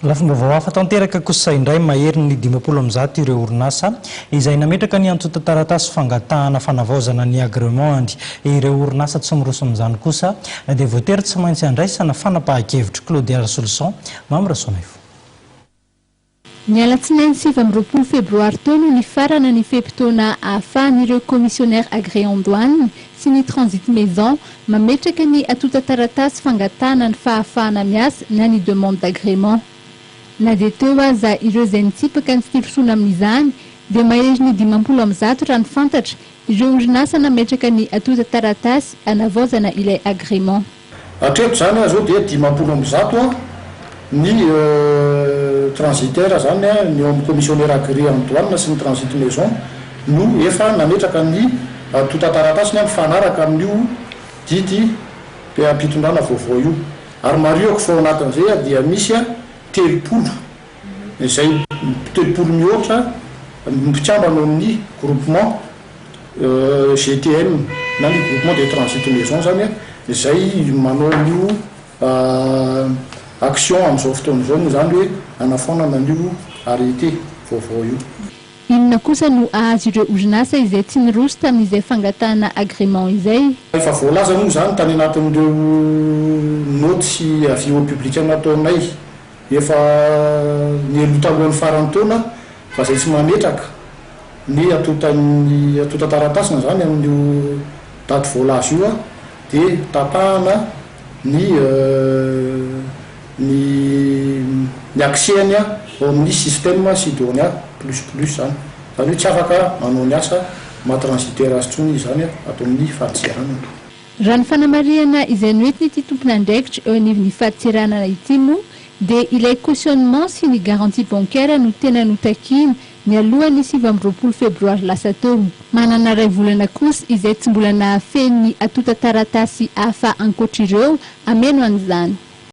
Lafim-baovao hafa tanteraka kosa indray, maherin'ny 150 ireo orinasa izay nametraka ny antontan-taratasy fangatahana fanavaozana ny agrément-ny. Ireo orinasa tsy miroso amin'izany kosa dia voatery tsy maintsy andraisana fanapahan-kevitra. Claudia Rasoloson, Mamy Rasoanaivo. Ny alatsinainy 29 febroary teo no nifarana ny fe-potoana ahafahan'ireo commissionnaire agréé en douane sy ny transit maison mametraka ny antontan-taratasy fangatahana ny fahafahana miasa na ny demande d'agrément. Na dia teo aza ireo izay nitsipaka ny tsy firosoana amin'izany dia maherin'ny 150 raha ny fantatra ireo orinasa nametraka ny antontan-taratasy hanavaozana ilay agrément. Hatreto izany izao dia 150 ny transitaire izany, ny eo amin'ny commissionnaire agréé en douane sy ny transit maison no efa nametraka ny antontan-taratasiny mifanaraka amin'io didy mpitondrana vaovao io. Ary marihako fa ao anatin'izay dia misy 30 izay 30 mihoatra mpikambana ao amin'ny groupement GTM na ny groupement de transit maison zany izay manao an'io action amin'izao fotoana izao moa zany hoe anafoanana an'io arrêté vaovao io. Inona kosa no ahazo ireo orinasa izay tsy niroso tamin'izay fangatahana agrément izay? Efa voalaza moa izany tany anatin'ireo notes sy avis au public nataonay efa nialoha talohan'ny faran'ny taona fa izay tsy mametraka ny antontan'ny antontan-taratasiny izany amin'io daty voalaza io dia tapahana ny ny ny accès-ny ao amin'ny système Sydonia plus plus izany. Izany hoe tsy afaka manao ny asa maha transitaire azy intsony izy izany ato amin'ny fadintseranana. Raha ny fanamarihana izay noentin'ity tompon'andraikitra eo anivon'ny fadintseranana ity moa dia ilay cautionnement sy ny garantie bancaire no tena notakiana nialohan'ny 29 febroary lasa teo. Manana iray volana kosa izay tsy mbola nahafeno ny antontan-taratasy hafa ankoatr'ireo hameno an'izany.